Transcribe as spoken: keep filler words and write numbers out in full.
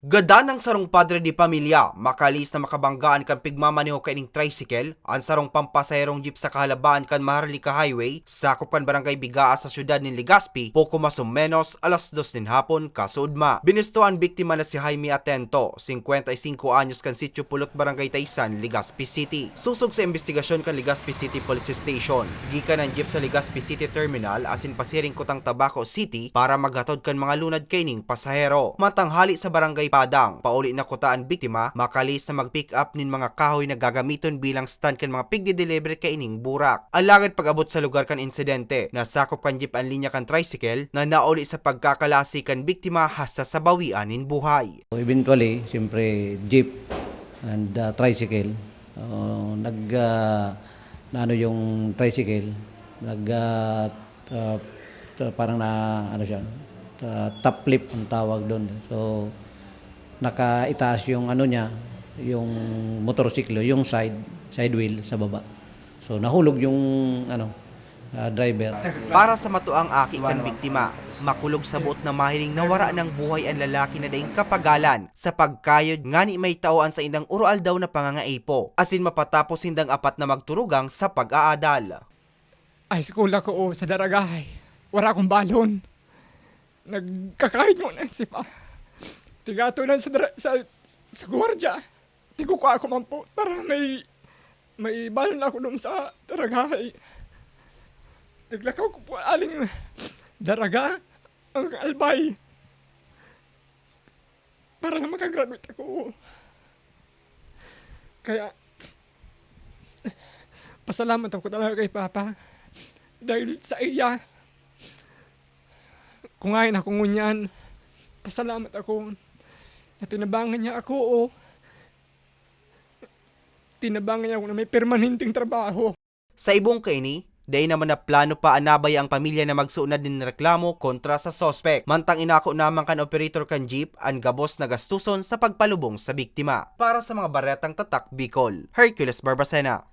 Gadan ang sarong padre de pamilya, makalihis na makabanggaan kan pigmamaneho kaining tricycle, an sarong pampasaherong jeep sa kahalabaan kan Maharlika Highway, sakop kan Barangay Bigaa sa siyudad nin Legazpi, poko mas o menos alas dos nin hapon, kasuodma. Binusto an biktima na si Jaime Atento, singkwenta y singko anyos, kan Sitio Pulot, Barangay Taysan, Legazpi City. Susog sa imbestigasyon kan Legazpi City Police Station, gikan an jeep sa Legazpi City Terminal asin pasiring kutang Tabaco City para maghatod kan mga lunad kaining pasahero. Mantang hali sa Barangay Padang, pauli na kuta an biktima, makalihis na mag-pick up nin mga kahoy na gagamiton bilang stand kan mga pigdideliver kaining burak. Alagad pag-abot sa lugar kan insidente, nasakop kan jeep an linya kan tricycle na nauli sa pagkakalasi kan biktima hasta sa bawian nin buhay. Eventually, siyempre, jeep and, ah, tricycle, ah, nag, ah, naano yung tricycle, nag, ah, ah, parang na, ano siya, ah, top flip ang tawag doon. So, nakaitaas yung ano niya, yung motorsiklo, yung side, side wheel sa baba. So, nahulog yung, ano, ah, driver. Para sa matuang aki kan biktima, makulog sa boot na mahiling na wara nang buhay an lalaki na daing kapagalan sa pagkayod ngani may tao an saindang uroaldaw na pangangaipo, asin mapatapos sindang apat na magturugang sa pag-aadal. Ay, school ako, oh, sa Daragahay. Wala akong balon. Nagkakayod mo na si pa. Tigato lang sa, dra- sa, sa gwardiya. Tigukwa ako man po para may, may balon ako doon sa Daragahay. Naglakaw ko po aling Daraga, ang Albay. Para na makagraduate ako. Kaya, pasalamat ako talaga kay Papa. Dahil sa iya, kung ngayon ako ngunyan, pasalamat ako na tinabangan niya ako, o tinabangan niya ako na may permanenteng trabaho. Sa ibong kaini, dai naman na plano pa an nabayang pamilya na magsunad nin reklamo kontra sa suspek. Mantang inako naman kan operator kan jeep an gabos na gastuson sa pagpalubong sa biktima. Para sa mga baretang Tatak Bicol, Hercules Barbacena.